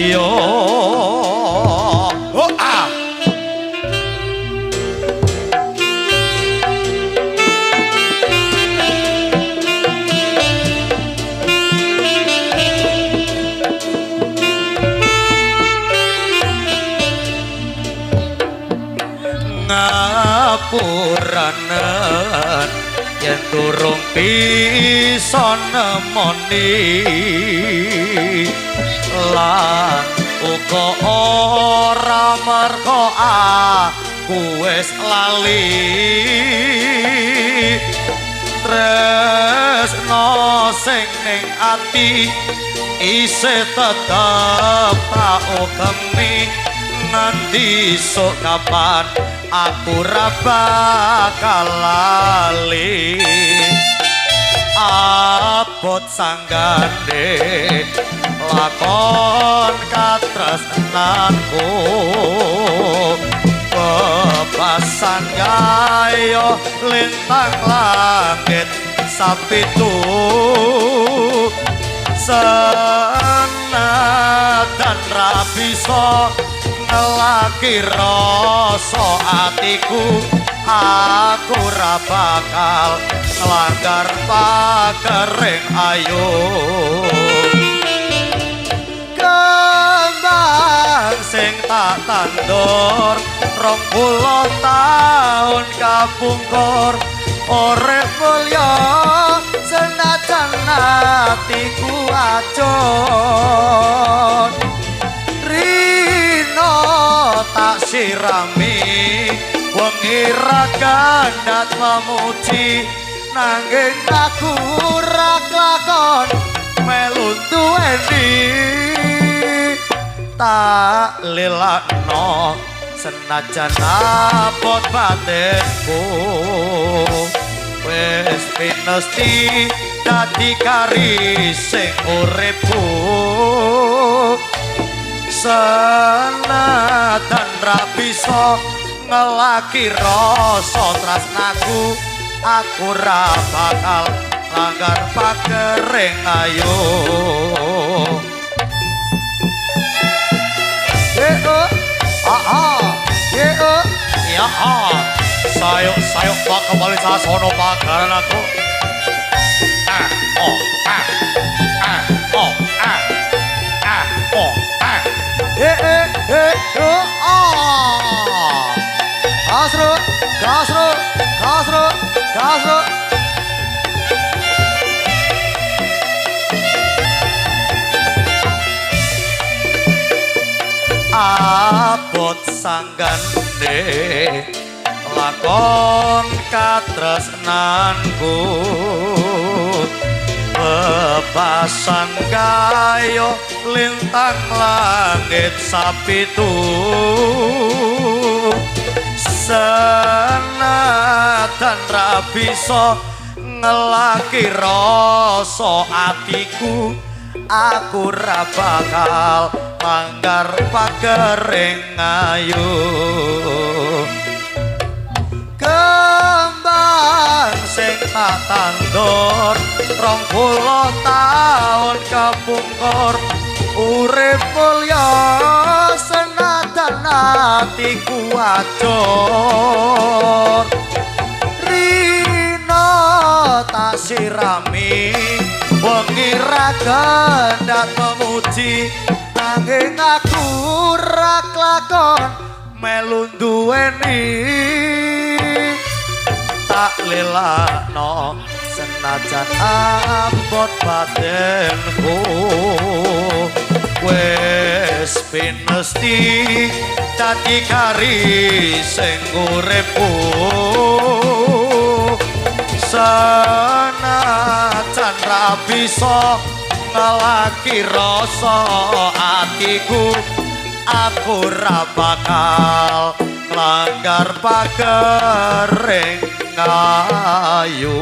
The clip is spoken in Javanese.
Yo oh ah. Ngapuranen yen durung bisa nemoni lan uga ora merko aku wis lali tresno sing ning ati isih tetep tak ugemi nganti sok kapan aku ra bakal lali. Abot sanggane lakon katresnanku bebasan gayo lintang langit sapitu senajan ra bisa ngelaki rasa atiku aku ra bakal nglanggar pagering ayu. Kembang sing tak tandur 20 taun kapungkur urip mulya senajan atiku acur. Rino tak sirami wengi ra kandhat memuji nanging aku ra klakon melu duweni tak lilakno senajan abot batinku wis pinesti dadi kari sing uripku senajan ra bisa ngelaki rasa tresnaku aku ra bakal langgar pagering ayu. Eh oh ah ah eh oh ya ah sayuk sayuk pak kembali sasono pagaran aku ah oh ah ah oh ah ah oh ah eh eh eh oh ah. Kasro kasro kasro kasro. Abot sanggane lakon katresnanku bebasan gayo lintang langit sapitu senajan ra bisa ngelaki rasa atiku aku ra bakal langgar pagering ayu. Kembang sing tak tandur 20 taun kapungkur urip mulya senajan atiku acur. Rino tak sirami wengi ra kendhat memuji nanging aku ra klakon melu duweni tak lelakno senajan abot batinku wis pinesti dadi kari sing uripku senajan ra bisa ngelaki rasa atiku aku ra bakal nglanggar pagering ayu.